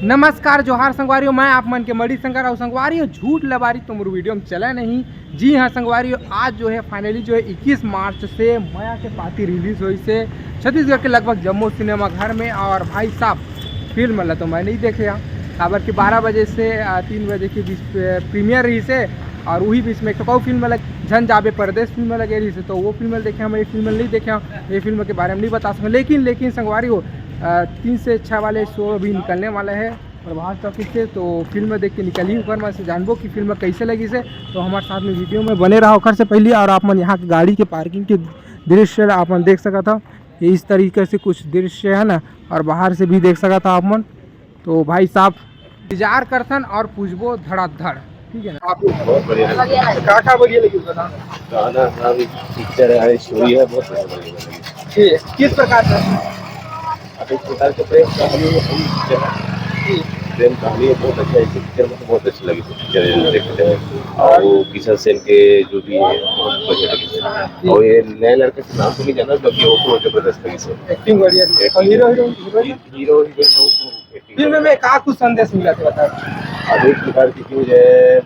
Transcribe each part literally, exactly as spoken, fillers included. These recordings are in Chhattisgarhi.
नमस्कार, जोहार संगवारियों, मैं आप मन के मणि शंकर। और संगवारियों, झूठ लबारी तो मोर वीडियो में चला नहीं। जी हाँ संगवारियों, आज जो है finally जो है इक्कीस मार्च से मया के पाती रिलीज होइस हे छत्तीसगढ़ के लगभग जम्मो सिनेमा घर में। और भाई साहब, फिल्म ला तो मैं नहीं देखे हूँ, काबर कि बारह बजे से आ, तीन बजे के बीच पे प्रीमियर रहिस हे, और वही बीच में एक ठो अउ फिल्म लग झन जाबे परदेस फिल्म लगे रहिस हे, तो वो फिल्म देखे हूँ। मैं ये फिल्म नहीं देखे हूँ, ये फिल्म के बारे में नहीं बता सकूँ। लेकिन लेकिन संगवारी हो, आ, तीन से छः वाले शो अभी निकलने वाला है प्रभास टॉकीज से, तो फिल्म देख के निकलही, ओकर मन से जानबो कि फिल्म कैसे लगिस हे। तो हमारे साथ में वीडियो में बने रहा ओकर से पहले। और आप मन यहाँ के गाड़ी के पार्किंग के दृश्य आप मन देख सकत हो, ये इस तरीके से कुछ दृश्य है ना, और बाहर से भी देख सकत हो आप मन। तो भाई साहब, इंतजार करथन और पूछबो धड़ाधड़, ठीक है ना? आप बहुत बढ़िया लगी। का का बढ़िया लगी बता। गाना, गाना, पिक्चर है, स्टोरी है, बहुत बढ़िया लगी। जी, किस प्रकार का? अब इस प्रकार के प्रेम कहानी में हम पिक्चर है। जी। प्रेम कहानी है, बहुत अच्छा है, इसी पिक्चर में तो बहुत अच्छी लगी थी, पिक्चर देखते हैं। और वो किशन सेन के जो भी है, बहुत बढ़िया लगी। और ये नए लड़के के नाम तो नहीं जाना, बाकी वो तो जबरदस्त लगी सर। एक्टिंग बढ़िया थी। और hero heroine, heroine? Hero heroine लोग को एक्टिंग फिल्म में का कुछ संदेश मिला था, बता। अब इस प्रकार की जो है,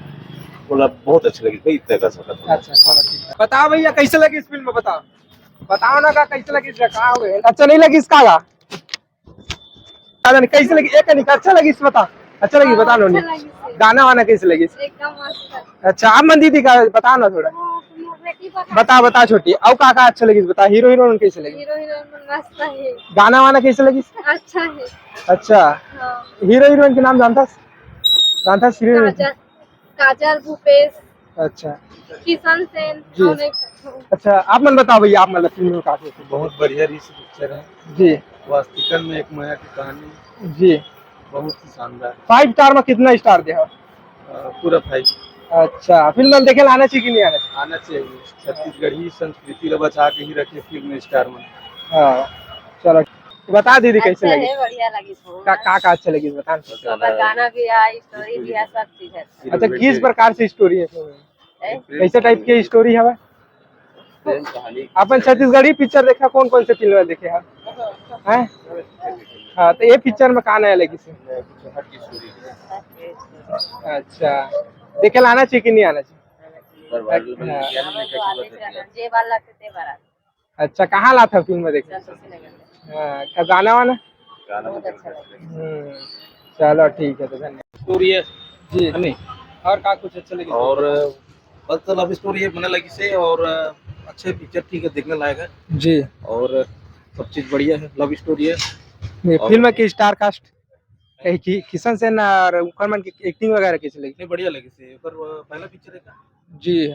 मतलब, बहुत अच्छी लगी भाई, इतना कर सकता था। अच्छा, चलो, ठीक है। बताओ भैया, कैसे लगी इस फिल्म में, बताओ। बताओ ना का, कैसे लगी, का हो गया? अच्छा नहीं लगी इसका का? पता नहीं कैसे लगी, एक नहीं, अच्छा लगी इस, बता। अच्छा लगी, हाँ, बता लो अच्छा नहीं। लगी सर। गाना वाना कैसे लगी? एकदम मस्त है। अच्छा, आप मन दीदी का बताओ ना थोड़ा। हाँ, अपनी बेटी बता। बता, बता छोटी, और का का अच्छा लगी बता, हीरो हीरोइन कैसे लगी? हीरो हीरोइन मन मस्त है। गाना वाना कैसे लगी? अच्छा है। अच्छा। हाँ। हीरो हीरोइन के नाम जानता? जानता हीरो हीरोइन? काजल, काजल, भूपेश। अच्छा। किशन सेन। जी। और एक अच्छा, आप मन बताओ भैया, आप मतलब फिल्म में का कैसे? बहुत बढ़िया रही पिक्चर है। जी। वास्तविकन में एक मया की कहानी। जी। बहुत ही शानदार। फाइव स्टार में कितना स्टार दे हो? अ, पूरा फाइव। अच्छा, फिल्म देखे ला आना चाहिए कि नहीं आना चाहिए? आना चाहिए। छत्तीसगढ़ी संस्कृति ला बचा के ही रखे फिल्म स्टार में। हाँ, चलो, बता दीदी, कैसे अच्छा लगी? है, बढ़िया लगी बहुत। का, का, का अच्छा लगी, बता ना। ओकर गाना भी है, स्टोरी भी है, सब चीज है। अच्छा, किस प्रकार से स्टोरी है इसमें? हैं? कैसे टाइप के स्टोरी हवे? प्रेम कहानी। अपन छत्तीसगढ़ी पिक्चर देखा, कौन कौन से फिल्म देखे हैं? हैं? हाँ, तो ये पिक्चर में का नया लगी से? नया कुछ हट के स्टोरी है। अच्छा, देखे ला आना चाहिए कि नहीं आना चाहिए? पर वायरल बन हाँ। गया ना, मैं क्या बोलता था? जे वाला के ते बड़ा। अच्छा, कहाँ ला था फिल्म देखे? हाँ, का गाना वाना? गाना बहुत अच्छा लगा। हम्म, चलो ठीक है, तो धन्यवाद। स्टोरी है। जी। है नहीं? और का कुछ अच्छा लगे? और बस तो लव स्टोरी है, मने लगी से, और अच्छे पिक्चर, ठीक है, देखने लायक है। जी। और सब चीज बढ़िया है, लव स्टोरी है। ये और फिल्म की स्टार कास्ट कहे कि किशन सेन और ओकर मन की एक्टिंग वगैरह कैसे लगी? नहीं, बढ़िया लगी से। ओकर, अ, पहला पिक्चर है का? जी,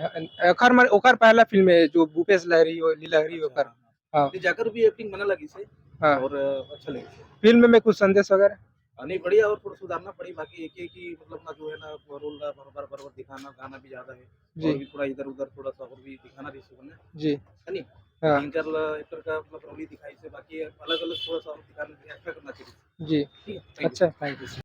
ओकर मन, ओकर पहला फिल्म है जो भूपेश लहरी हो, लहरी अच्छा। ओकर। हाँ। नहीं, जाकर भी एक्टिंग बने लगी से। हाँ। और, अ, अच्छा लगे से। फिल्म में कुछ संदेश वगैरह? हाँ, नहीं, बढ़िया, और थोड़ा सुधारना पड़ी, बाकी एक, एक ही, मतलब, ना, जो है ना, रोल ना बार-बार, बार-बार दिखाना, गाना भी ज्यादा है, जी। और भी थोड़ा इधर उधर थोड़ा सा और भी दिखाना रही से बने। जी। है नहीं? हाँ। तीन चार ल-, एक्टर का, मतलब, रोल ही दिखाई से, बाकी अलग-अलग थोड़ा सा और दिखाना, एक्स्ट्रा करना चाहिए। जी। ठीक है, thank you। अच्छा, thank you।